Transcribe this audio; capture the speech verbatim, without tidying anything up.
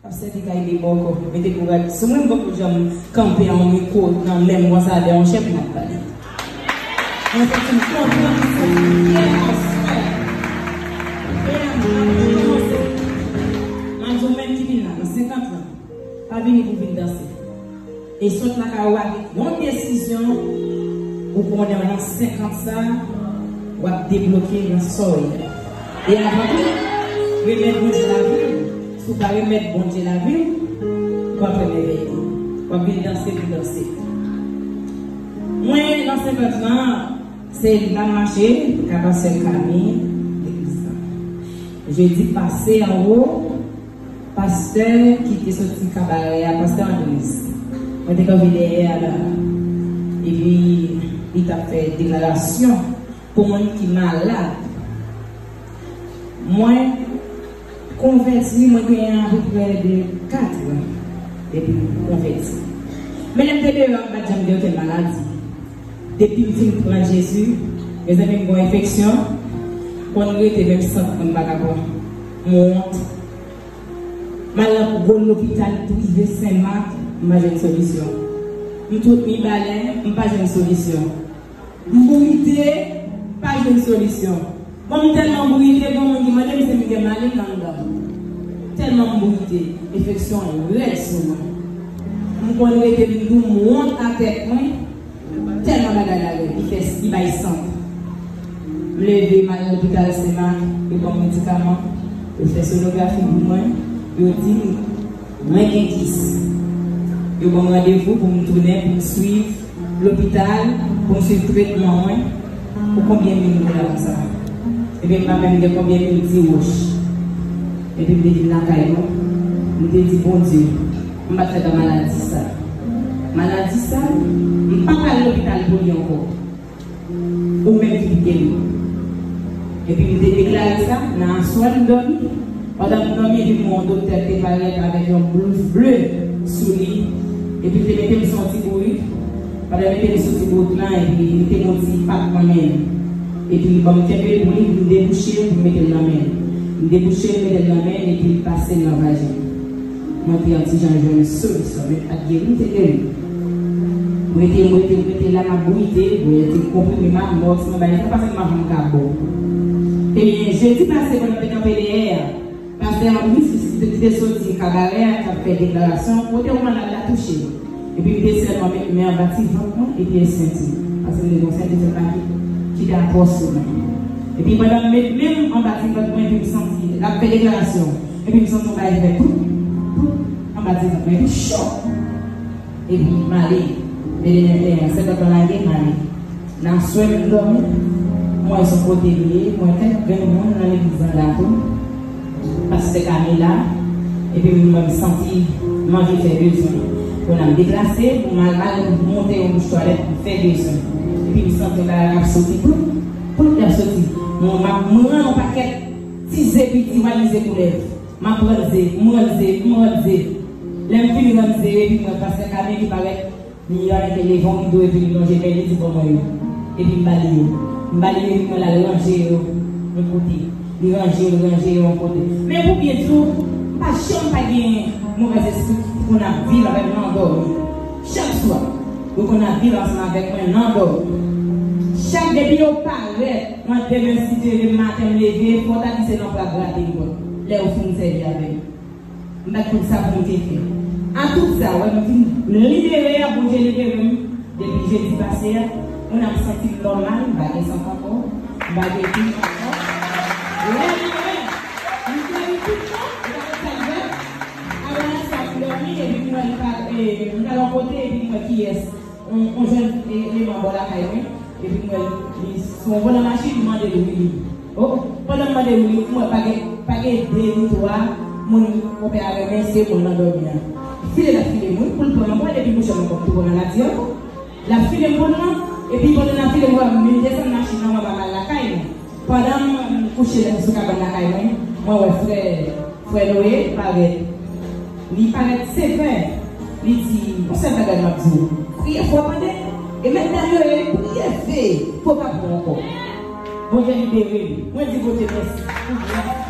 Ap sèvi kay de bòkò. Mete kouraj. Si mwen m poko janm kanpe an mikwo nan men m konsa de yon chèf m ap pale. Mwen santi m kontan, mwen santi m fyè aswè. Frè m ap ranmase. Manzè menm ki vin la, nan senkant lan. Pa vini pou vin danse. E sot lakay ou avèk yon desizyon, ou konnen nan senkant sa, w ap debloke nan sa w ye a. E avan tou, remèt Bondye lavi w. Si w pa remèt Bondye lavi w, ou p ap wè mèvèy li. W ap vin danse pou danse. Mwen, nan senkant lan, se la m mache, ka pastè Kami, legliz la. Jedi pase anwo, pastè ki te soti Kabarè a, pastè Andris, mwen te kanpe dèyè a la. Epi, li t ap fè deklarasyon pou moun ki malad. Mwen konvèti, mwen genyen apeprè de kat an depi m konvèti. Men lè m te deyò a, m pa t janm gen okenn maladi. Depi m fin pran Jezi, mezanmi, m gen yon enfeksyon, konn rete menm sant mwen m pa ka pran. M wont. M al nan gwo lopital prive Senmak, m pa jwenn solisyon. M tout Mibalè, m pa jwenn solisyon. M bourite, pa jwenn solisyon. Bon, m tèlman bourite, gen moun ki mande m si m gen maleng anndan m. Tèlman m bourite, enfeksyon an rèd sou mwen. M konn rete m dou, m wont a tèt mwen, tèlman bagay la rèd, li fè, li bay sant. M leve, m al lopital Senmak, yo ban m medikaman, yo fè sonografi pou mwen, yo di m mwen gen kis. Yo ban m randevou pou m tounen, pou m swiv lopital, pou m swiv tretman mwen pou konbyen mil dola konsa. Ebyen, m pa menm gen konbyen mil ti wòch. Epi m te vin lakay mwen, m te di, Bondye, m pa t fèt ak maladi sa. Maladi sa, m p ap al lopital pou li ankò. Ou menm ki pou geri. Epi m te deklare sa, nan aswè m dòmi. Pandan m dòmi, epi m wè yon doktè te parèt avèk yon blouz ble sou li. Epi l te mete m sou yon ti bourik. Pandan l mete m sou ti bourik lan, epi li te gen yon ti pak nan men l. Epi li ban m kenbe l pou li, m debouche l, pou m mete l nan men l. M debouche l, mete l nan men l, epi l pase l nan vajen. Mwen te yon ti jan jwenn solisyon, men pa t geri, m te geri. Mwen te, mwen te, mwen te la, m ap bouyite, mwen te konprime m ak mòks, mwen bay, se pa sèlman m ka bon. Ebyen, jedi pase, pandan m te kanpe dèyè a, pastè Andris, ki te soti Kabarè a, t ap fè deklarasyon, kote yon malad la touche m. Epi m te sèlman met men anba ti vant mwen, epi e senti. Paske m te gen yon senti, se pa ki, ki te atwòs sou mwen. Epi pandan m met men m anba ti vant mwen, epi m santi, l ap fè deklarasyon. Epi m santi yon bagay fè ploup, ploup, anba ti vant mwen, epi cho. Epi m ale. Men, men, men, senkant lan lage, m ale. Nan aswè m dòmi, m wè se yon kote m ye, m wè kèk grenn moun nan legliz lan la tou. Pastè Kami la, epi m, mwen m santi m anvi fè bezwen. Kounye a m deplase, pou m al, al monte yon bouch twalèt pou m fè bezwen. Epi m santi yon bagay k ap soti, ploup, ploup, k ap soti. Mwen, m ap, m rann yon pakèt ti ze piti, m al mize koulèv. M ap rann ze, m rann ze, m rann ze. Lè m fin rann ze yo, epi m wè pastè Kami ki parèt, li annik leve yon rido epi li lonje men li di ban mwen yo. Epi m ba li yo. M ba li yo epi mwen l al ranje yo yon kote. Li ranje yo, li ranje yo yon kote. Men pou byen di w, m pa janm pa gen movèzespri ki konn ap viv avè m nan dòmi. Chak swa, yo konn ap viv ansanm avèk mwen nan dòmi. Chak depi yo parèt, mwen demen si Dye vle maten m leve, fò w ta di se nan pra grate m pran lè yo fin sèvi avè m. M pa t konn sa pou m te fè. A tout sa, wè, m fin libere a, Bondye libere m. Depi jedi pase a, mwen ap santi m nòmal, m pa gen sant ankò, m pa gen pis ankò. Lè m wè, m dòmi tout tan, m pa konn sa k fèt. Apre sa, m dòmi, epi m wè m pa, e, m t al yon kote, epi m wè kiyès. On, on jèn e-, eleman bò lakay mwen, epi m wè li, li sou yon volan machin, m mande l wi li. O, pandan m mande l wi li, m wè pa gen, pa gen de ni twa moun konpè avè m, se moun nan dòmi an. File l ap file m wi, pou l pran yon pwen, epi mouche m ankò tou pran maladi ankò. L ap file m pou l pran, epi pandan l ap file m, m wè m vin desann machin nan, m ap al lakay mwen. Pandan m kouche sou kabann lakay mwen, mwen wè frè, frè Noé parèt. Li parèt sevè. Li di, yon sèl bagay m ap di w. Priye fò, tande. E mèt dam yo, e priye fè. Fò pa pran ankò. Bondye libere m. Mwen di Bondye mèsi pou gras.